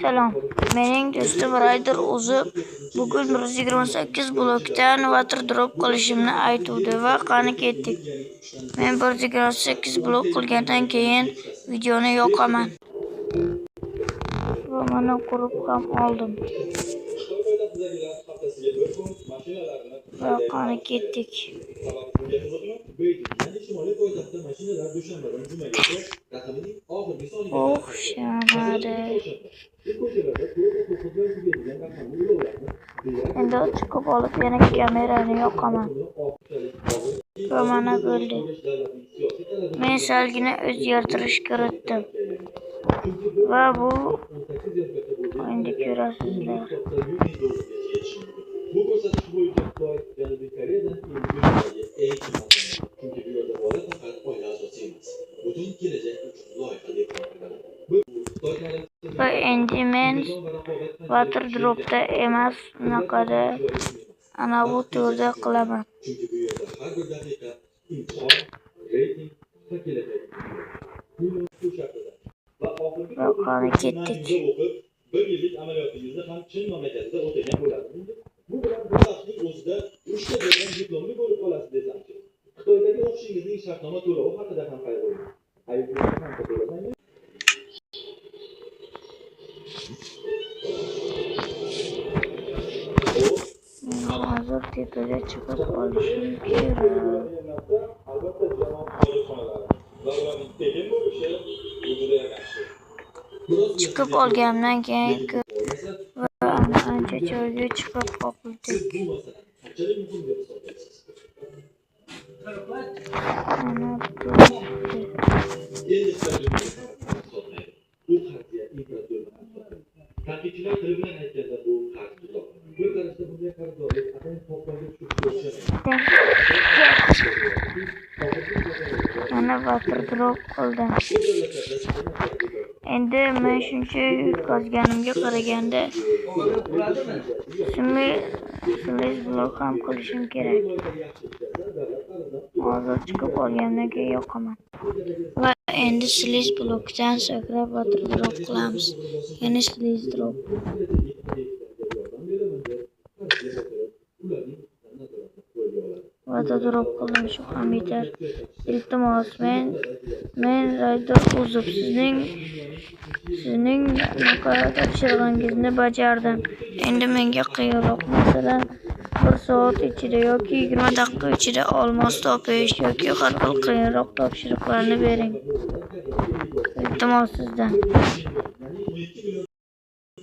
Salom. Mening do'stim Rayder o'zi bugun 128 blokdan water drop qilishimni aytuvdi va qani ketdik. Men 128 blok qilgandan keyin videoni yoqaman. Va mana qurib ham oldim. Va qani ketdik. O'xshamadi. Endi chiqib olib yana kamerani yoqaman. Va mana bo'ldi. Men salgina o'zgartirish kiritdim. Va bu endi ko'rasizlar. Bu ko'rsatkich bo'yicha Xitoy Janubiy Koreyadan keyingi dunyodagi eng qimmat mamlakat. Chunki bu yerda bola faqat oila a'zosi emas, butun kelajak uchun loyiha deb topiladi. Bu Xitoy ta'lim Va endi men tizimi va raqobat qanchalik water kuchli dropda emas, unaqada ana bu turda qilaman. Chunki bu yerda har bir daqiqa imtihon, reyting va kelajak. Pul shu shaklda. Va oxirgi Va qani ketdik. o'qib, bir yillik amaliyotingizni ham Chin mamlakatida o'tagan bo'lardingiz. Bu bilan bir vaqtning o'zida 3 ta joydan diplomli bo'lib qolasiz desamchi. Xitoydagi o'qishingizning shartnoma to'lovi haqida ham qayg'urmang. Aybni qancha to'lasangiz, Men hozir tepaga chiqib olishim kerak. Albatta jamoat hojatxonalari va ularning tekin bo'lishi bu juda yaxshi. Chiqib olganimdan keyin va ana ancha joyga chiqib oldik. Siz bu masalani qanchalik muhim deb hisoblaysiz? Mana bo'ldi. Endi Xitoy dunyoga faqat qarz sotmaydi. U qarzga infratuzilma ham sotadi. Tanqidchilar tili bilan aytganda bu qarz tuzog'i. Bir qarashda bunday qarzdorlik atayin qopqonga tushirishga o'xshamaydi. Mana water drop qildim. Bu davlatlarda Endi men shuncha yutqazganimga qaraganda slice blok ham qilishim kerak. Hozir chiqib olganimdan keyin yoqaman. Va endi slice blokdan sakrab water drop qilamiz. Ya'ni slice drop. Water drop qildim, shu ham yetar. Iltimos, men Rayder Uzub sizning bunaqa topshirig'ingizni bajardim. Endi menga qiyinroq, masalan, 1 soat ichida yoki 20 daqiqa ichida olmos topish yoki har xil qiyinroq topshiriqlarni bering. Iltimos sizdan. 12 million